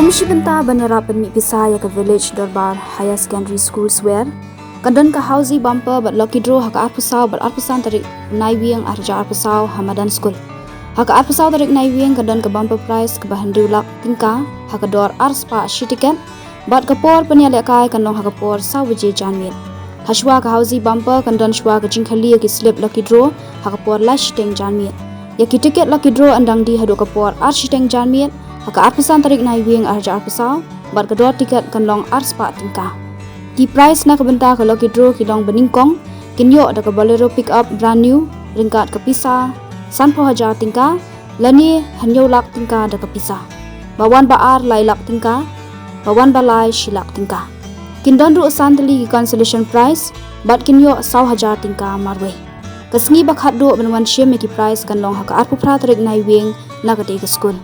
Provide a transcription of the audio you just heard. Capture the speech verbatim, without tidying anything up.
Kum shi bynta ban ïarap pynmih pisa ïa ka Village Dorbar Higher Secondary School Swer, kan don ka Housie Bumper bad Lucky Draw ha ka arphew saw bad arphew san tarik Naiwieng ar hajar arphew saw ha madan skul. Ha ka arphew saw tarik Naiwieng kan don ka bumper prize kaba hynriew lak tyngka ha ka dor ar spah shi tiket, bad ka por pynïalehkai kan long ha ka por saw baje janmiet. Hashwa ka Housie Bumper kan don shwa ka jingkylli ïa ki slip Lucky Draw ha ka por lai shiteng janmiet. Ïa ki tiket Lucky Draw yn dang die haduh ka por ar shiteng janmiet ha ka arphew san tarik Naiwieng ar hajar arphew saw, bad ka dor tiket kan long ar spah tyngka. Ki prize na ka bynta ka Lucky Draw ki long banyngkong, kin ïoh da ka Bolero Pickup brand new ryngkat ka pisa sanphew hajar tyngka, lane hynñiew lak tyngka da ka pisa. Ba wan ba ar lai lak tyngka, ba wan ba lai shi lak tyngka. Kin don ruh san tylli ki consolation prize, bad kin ïoh saw hajar tyngka marwei. Ka sngi ba khatduh ban wan shim ïa ki prize kan long ha ka arphew phra tarik Naiwieng na katei ka skul.